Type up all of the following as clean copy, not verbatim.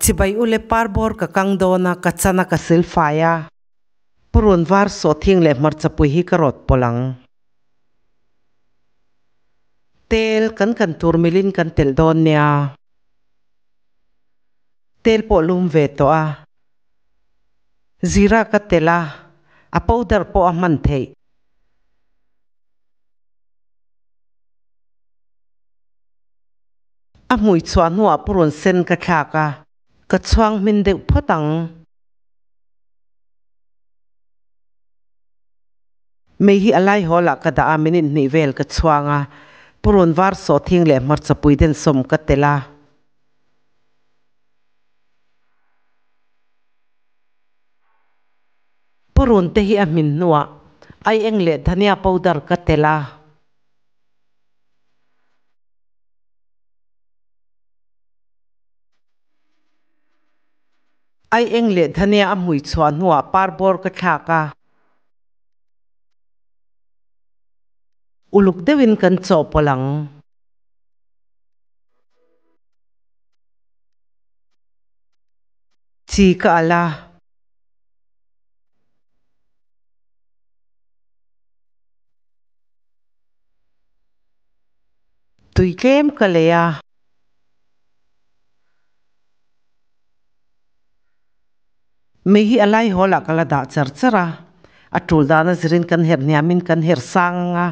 Chibai ule parbawr ka kang dawn a, ka chan a ka silfai a. Purun var sawhthing leh hmarchapui hi ka rawt pawlh ang. Tel kan kan tur milin kan telh dawn nia. Tel pawh lum ve tawh a. Zira ka telh a, a powder pawh a hman theih. A hmui chhuah hnuah purun sen ka thlak a, ka chhuang hmin deuh phawt ang. Mei hi a lai hawlah ka dah a, minute hnih vel ka chhuang a, purun var sawhthing leh hmarchapui densawm ka telh a. Purun te hi a hmin hnuah aieng leh dhania powder ka telh a. Aieng leh dhania a hmui chhuah hnuah parbawr ka thlak a. Uluk deuhin kan chawhpawlh ang. Chi ka alh a. Tui tlem ka lei a. Mei hi a lai hawl ah ka la dah char char a, a tul dan a zirin kan her hniamin kan her sang ang a.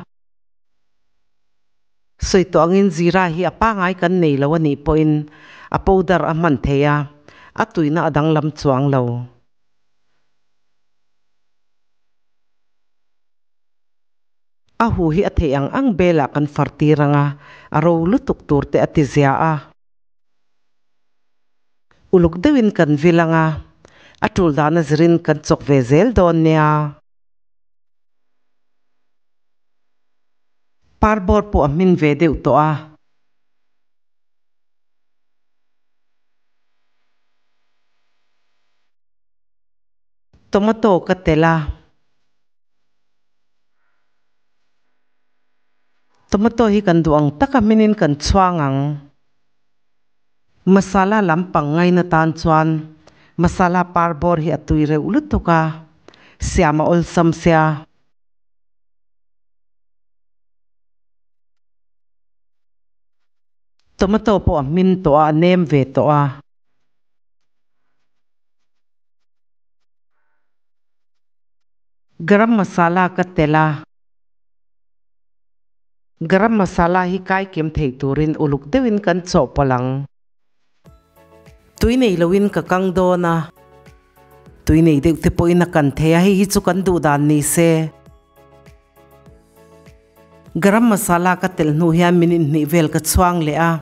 Sawi tawh angin zira hi a pangai kan nei lo a nih pawhin a powder a hman thei a, a tuina a danglam chuang lo. A hu hi a theih ang ang belah kan far tir ang a, a ro lutuk tur te a ti zia a. Uluk deuhin kan vil ang a, a tul dana zirin kan chawk ve zel dawn nia. Parbawr pawh a hmin ve deuh tawh a. Tomato ka telh a. Tomato hi kan duh ang taka hminin kan chhuang ang. Masala lampang ngaina tan chuan masala parbawr hi a tui reuh lutuk a, siam a awlsam sia. Tomato pawh a hmin tawh a, a nem ve tawh a. Garam masala ka telh a. Garam masala hi kai kem thei turin uluk deuhin kan chawhpawlh ang. Tui nei loin ka kang dawn a, tui nei deuh te pawhin a kan thei a, hei hi chu kan duh dan ni se. Garam masala ka telh hnu hian minute hnih vel ka chhuang leh a.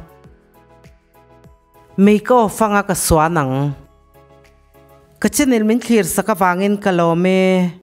Mei ka off anga ka suan ang. Ka channel min thlir sak avangin ka lawm e.